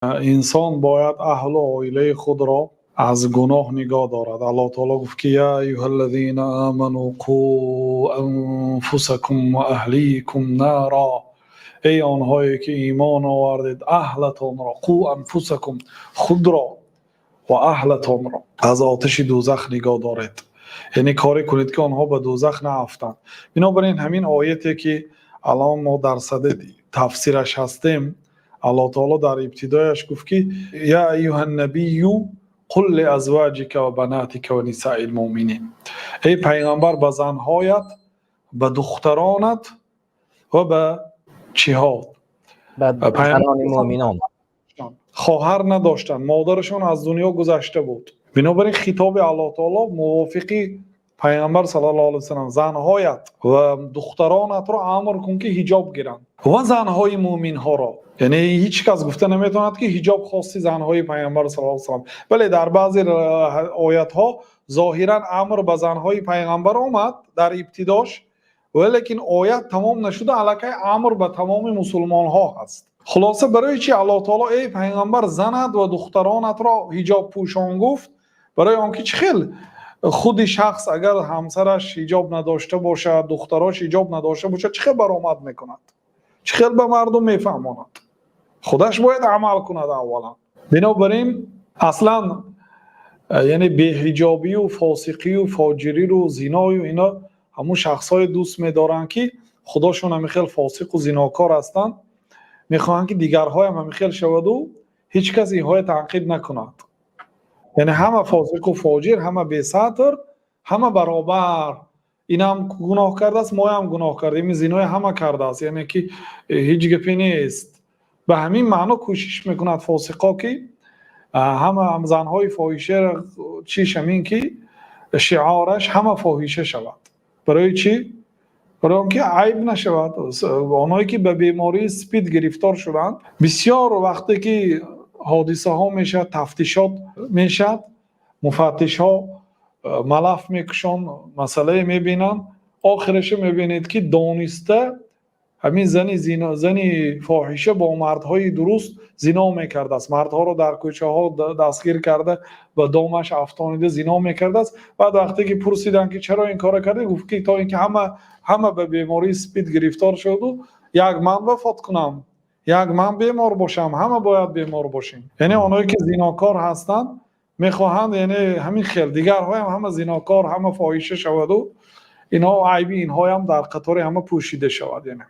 Инсон бояд аҳлу оилаи худро аз гуноҳ нигоҳ дорад. Аллоҳи таъоло гуфт ки: يا أيها الذين آمنوا قوا أنفسكم وأهليكم نارا. Эй онҳое ки имон овардед, аҳлатонро, قوا أنفسكم, худро ва аҳлатонро аз оташи дӯзах нигоҳ доред, яъне коре кунед, ки онҳо ба дӯзах наафтанд. Бинобар ин ҳамин ояте ки алон мо дар садади тафсираш ҳастем, Аллоҳи таъоло дар ибтидояш гуфт ки: يا أيها النبي قل لأزواجك وبناتك ونساء المؤمنين. Эй пайғамбар, ба занҳоят, ба духтаронат ва ба чиҳо? Ба занони муъминон. Хоҳар надоштанд, модарашон аз дунё гузашта буд. Бинобар ин хитоби Аллоҳ таоло мувофиқи пайғамбар саллаллоҳу алайҳи васаллам: занҳоят ва духтаронатро амр кун, ки ҳиҷоб гиранд, ва занҳои муъминҳоро. Яъне ҳеҷ кас гуфта наметавонад, ки ҳиҷоб хоси занҳои пайғамбар саллаллоҳу алайҳи васаллам. Бале, дар баъзе оятҳо зоҳиран амр ба занҳои пайғамбар омад дар ибтидош, валекин оят тамом нашуда, аллакай амр ба тамоми мусулмонҳо ҳаст. Хулоса, барои чи Аллоҳ таоло «эй пайғамбар, занат ва духтаронатро ҳиҷоб пӯшон» гуфт? Барои он ки чӣ хел худи шахс, агар ҳамсараш ҳиҷоб надошта бошад, духтарош ҳиҷоб надошта бошад, чӣ хел баромад мекунад, чӣ хел ба мардум мефаҳмонад? Худаш бояд амал кунад аввалан. Бинобар ин аслан, яъне беҳиҷобию фосиқию фоҷириру зиною ино ҳамун шахсҳое дӯст медоранд, ки худошон ҳамин хел фосиқу зинокор ҳастанд. Мехоҳанд, ки дигарҳоям ҳамин хел шаваду ҳеҷ кас инҳоя танқид накунад. Яъне ҳама фосиқу фоҷир, ҳама бесатр, ҳама баробар. Инам гуноҳ кардааст, моям гуноҳ кардем, ин зинои ҳама кардааст, яъне ки ҳеҷ гапе нест. Ба ҳамин маъно кӯшиш мекунад фосиқо, ки ҳама занҳои фоҳиша чиш, ҳамин ки шиораш ҳама фоҳиша шавад. Барои чӣ? Барои он ки айб нашавад. Онҳое ки ба бемории СПИД гирифтор шуданд, бисёр вақте ки ҳодисаҳо мешавад, тафтишот мешавад, муфаттишҳо малаф мекушанд, масъалае мебинанд, охираша мебинед, ки дониста ҳамин зани зино, зани фоҳиша бо мардҳои дуруст зино мекардааст, мардҳоро дар кӯчаҳо дастгир карда, ба домаш афтонида зино мекардааст. Баъд вақте ки пурсиданд, ки чаро ин корро кардӣ, гуфт ки то ин ки ҳама ба бемории СПИД гирифтор шуду, як ман вафот кунам, як ман бемор бошам, ҳама бояд бемор бошем. Яъне онҳое ки зинокор ҳастанд, мехоҳанд, яъне ҳамин хел дигарҳоям ҳама зинокор, ҳама фоҳиша шаваду инҳо айби инҳоям дар қатори ҳама пӯшида шавад, яъне.